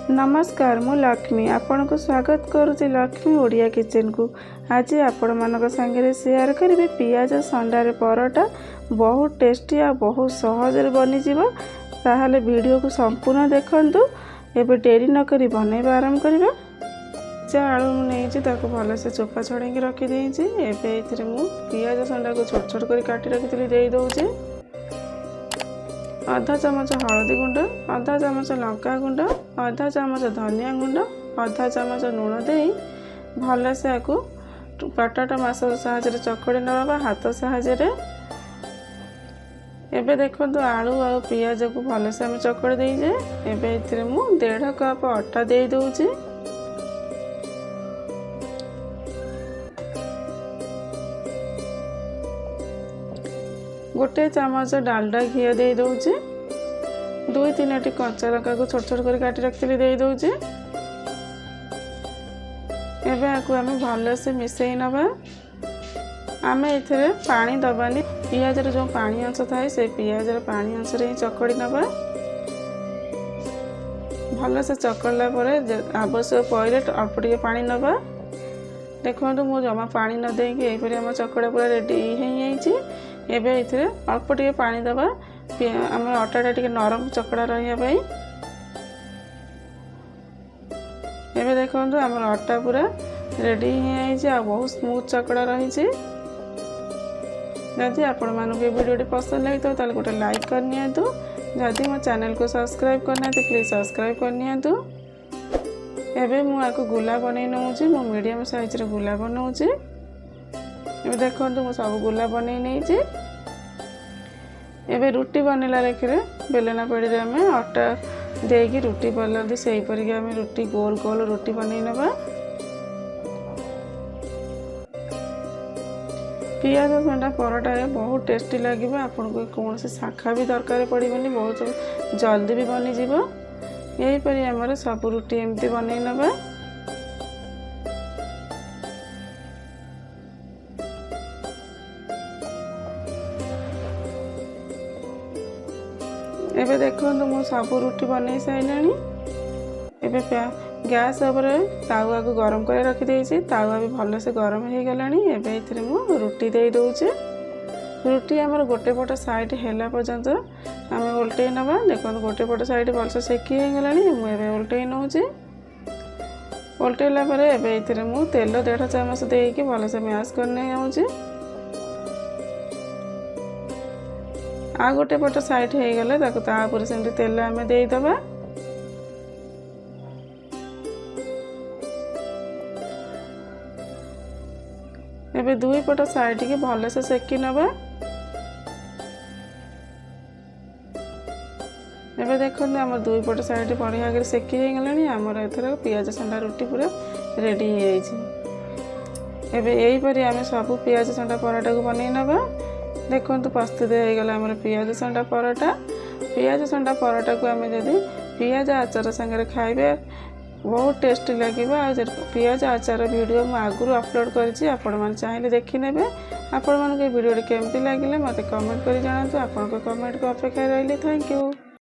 ନମସ୍କାର, ମୁଁ ଲକ୍ଷ୍ମୀ ଆପଣଙ୍କୁ ସ୍ୱାଗତ କରୁଛି ଲକ୍ଷ୍ମୀ ଓଡ଼ିଆ କିଚେନକୁ। ଆଜି ଆପଣମାନଙ୍କ ସାଙ୍ଗରେ ସେୟାର କରିବି ପିଆଜ ସଣ୍ଡାରେ ପରଟା। ବହୁତ ଟେଷ୍ଟି ଆଉ ବହୁତ ସହଜରେ ବନିଯିବ। ତାହେଲେ ଭିଡ଼ିଓକୁ ସମ୍ପୂର୍ଣ୍ଣ ଦେଖନ୍ତୁ। ଏବେ ଡେରି ନକରି ବନେଇବା ଆରମ୍ଭ କରିବା। କଞ୍ଚା ଆଳୁ ମୁଁ ନେଇଛି, ତାକୁ ଭଲସେ ଚୋପା ଛଡ଼େଇକି ରଖିଦେଇଛି। ଏବେ ଏଥିରେ ମୁଁ ପିଆଜ ସଣ୍ଡାକୁ ଛୋଟ ଛୋଟ କରି କାଟି ରଖିଥିଲି, ଦେଇଦେଉଛି। ଅଧା ଚାମଚ ହଳଦୀ ଗୁଣ୍ଡ, ଅଧା ଚାମଚ ଲଙ୍କା ଗୁଣ୍ଡ, ଅଧା ଚାମଚ ଧନିଆ ଗୁଣ୍ଡ, ଅଧା ଚାମଚ ଲୁଣ ଦେଇ ଭଲସେ ଆକୁ ପଟାଟୋ ମାସ ସାହାଯ୍ୟରେ ଚକଡ଼ି ନେବା ବା ହାତ ସାହାଯ୍ୟରେ। ଏବେ ଦେଖନ୍ତୁ, ଆଳୁ ଆଉ ପିଆଜକୁ ଭଲସେ ଆମେ ଚକଡ଼ି ଦେଇଛେ। ଏବେ ଏଥିରେ ମୁଁ 1.5 କପ୍ ଅଟା ଦେଇଦେଉଛି। 1 ଚାମଚ ଡାଲଡା ଘିଅ ଦେଇଦେଉଛି। ଦୁଇ ତିନୋଟି କଞ୍ଚା ଲଙ୍କାକୁ ଛୋଟ ଛୋଟ କରି କାଟି ରଖିଥିଲି, ଦେଇଦେଉଛି। ଏବେ ଆକୁ ଆମେ ଭଲସେ ମିଶାଇ ନେବା। ଆମେ ଏଥିରେ ପାଣି ଦେବାନି। ପିଆଜର ଯେଉଁ ପାଣି ଅଂଶ ଥାଏ, ସେ ପିଆଜର ପାଣି ଅଂଶରେ ହିଁ ଚକଡ଼ି ନେବା। ଭଲସେ ଚକଡ଼ିଲା ପରେ ଆବଶ୍ୟକ ପଡ଼ିଲେ ଅଳ୍ପ ଟିକେ ପାଣି ନେବା। ଦେଖନ୍ତୁ, ମୁଁ ଜମା ପାଣି ନ ଦେଇକି ଏହିପରି ଆମ ଚକଡ଼ା ପୁରା ରେଡ଼ି ହେଇଯାଇଛି। ଏବେ ଏଥିରେ ଅଳ୍ପ ଟିକେ ପାଣି ଦେବା, ଆମର ଅଟାଟା ଟିକେ ନରମ ଚକଡ଼ା ରହିବା ପାଇଁ। ଏବେ ଦେଖନ୍ତୁ, ଆମର ଅଟା ପୁରା ରେଡ଼ି ହେଇଯାଇଛି ଆଉ ବହୁତ ସ୍ମୁଥ୍ ଚକଡ଼ା ରହିଛି। ଯଦି ଆପଣମାନଙ୍କୁ ଏ ଭିଡ଼ିଓଟି ପସନ୍ଦ ଲାଗିଥିବ, ତାହେଲେ ଗୋଟେ ଲାଇକ୍ କରିନିଅନ୍ତୁ। ଯଦି ମୋ ଚ୍ୟାନେଲକୁ ସବସ୍କ୍ରାଇବ୍ କରିନାହାନ୍ତି, ପ୍ଲିଜ୍ ସବସ୍କ୍ରାଇବ୍ କରିନିଅନ୍ତୁ। ଏବେ ମୁଁ ଆକୁ ଗୁଲା ବନେଇ ନେଉଛି। ମୁଁ ମିଡ଼ିୟମ୍ ସାଇଜ୍ର ଗୁଲା ବନାଉଛି। ଏବେ ଦେଖନ୍ତୁ, ମୁଁ ସବୁ ଗୁଲା ବନେଇ ନେଇଛି। ଏବେ ରୁଟି ବନେଇଲା ଲେଖିରେ ବେଲନା ପେଡ଼ିରେ ଆମେ ଅଟା ଦେଇକି ରୁଟି ବେଲନ୍ତି, ସେହିପରିକି ଆମେ ରୁଟି ଗୋଲ ଗୋଲ ରୁଟି ବନେଇ ନେବା। ପିଆଜ ସଣ୍ଡା ପରଟା ବହୁତ ଟେଷ୍ଟି ଲାଗିବ। ଆପଣଙ୍କୁ କୌଣସି ଶାଖା ବି ଦରକାର ପଡ଼ିବନି, ବହୁତ ଜଲ୍ଦି ବି ବନିଯିବ। ଏହିପରି ଆମର ସବୁ ରୁଟି ଏମିତି ବନେଇ ନେବା। ଏବେ ଦେଖନ୍ତୁ, ମୁଁ ସବୁ ରୁଟି ବନେଇ ସାରିଲିଣି। ଏବେ ଗ୍ୟାସ୍ ଉପରେ ତାୱାକୁ ଗରମ କରି ରଖିଦେଇଛି। ତାୱା ବି ଭଲସେ ଗରମ ହେଇଗଲାଣି। ଏବେ ଏଥିରେ ମୁଁ ରୁଟି ଦେଇଦେଉଛି। ରୁଟି ଆମର ଗୋଟେ ପଟ ସାଇଡ଼୍ ହେଲା ପର୍ଯ୍ୟନ୍ତ ଆମେ ଓଲଟେଇ ନେବା। ଦେଖନ୍ତୁ, ଗୋଟେ ପଟ ସାଇଡ଼୍ ଭଲସେ ସେକି ହେଇଗଲାଣି। ମୁଁ ଏବେ ଓଲଟେଇ ନେଉଛି। ଓଲଟେଇଲା ପରେ ଏବେ ଏଥିରେ ମୁଁ ତେଲ 1.5 ଚାମଚ ଦେଇକି ଭଲସେ ମ୍ୟାସ୍ କରି ନେଇଯାଉଛି। ଆଉ ଗୋଟେ ପଟ ସାଇଡ଼୍ ହେଇଗଲେ ତାକୁ ତା ଉପରେ ସେମିତି ତେଲ ଆମେ ଦେଇଦେବା। ଏବେ ଦୁଇ ପଟ ସାଇଡ଼୍କି ଭଲସେ ସେକି ନେବା। ଏବେ ଦେଖନ୍ତୁ, ଆମର ଦୁଇ ପଟ ସାଇଡ଼୍ ବଢ଼ିଆ କରି ସେକି ହେଇଗଲାଣି। ଆମର ଏଥର ପିଆଜ ସଣ୍ଡା ରୁଟି ପୁରା ରେଡ଼ି ହେଇଯାଇଛି। ଏବେ ଏହିପରି ଆମେ ସବୁ ପିଆଜ ସଣ୍ଡା ପରଟାକୁ ବନେଇ ନେବା। ଦେଖନ୍ତୁ, ପ୍ରସ୍ତୁତ ହେଇଗଲା ଆମର ପିଆଜ ସଣ୍ଡା ପରଟା। ପିଆଜ ସଣ୍ଡା ପରଟାକୁ ଆମେ ଯଦି ପିଆଜ ଆଚାର ସାଙ୍ଗରେ ଖାଇବେ, ବହୁତ ଟେଷ୍ଟି ଲାଗିବ। ଆଉ ପିଆଜ ଆଚାର ଭିଡ଼ିଓ ମୁଁ ଆଗରୁ ଅପଲୋଡ଼ କରିଛି, ଆପଣମାନେ ଚାହିଁଲେ ଦେଖିନେବେ। ଆପଣମାନଙ୍କୁ ଏ ଭିଡ଼ିଓଟି କେମିତି ଲାଗିଲା, ମୋତେ କମେଣ୍ଟ କରି ଜଣାନ୍ତୁ। ଆପଣଙ୍କ କମେଣ୍ଟକୁ ଅପେକ୍ଷା ରହିଲି। Thank you.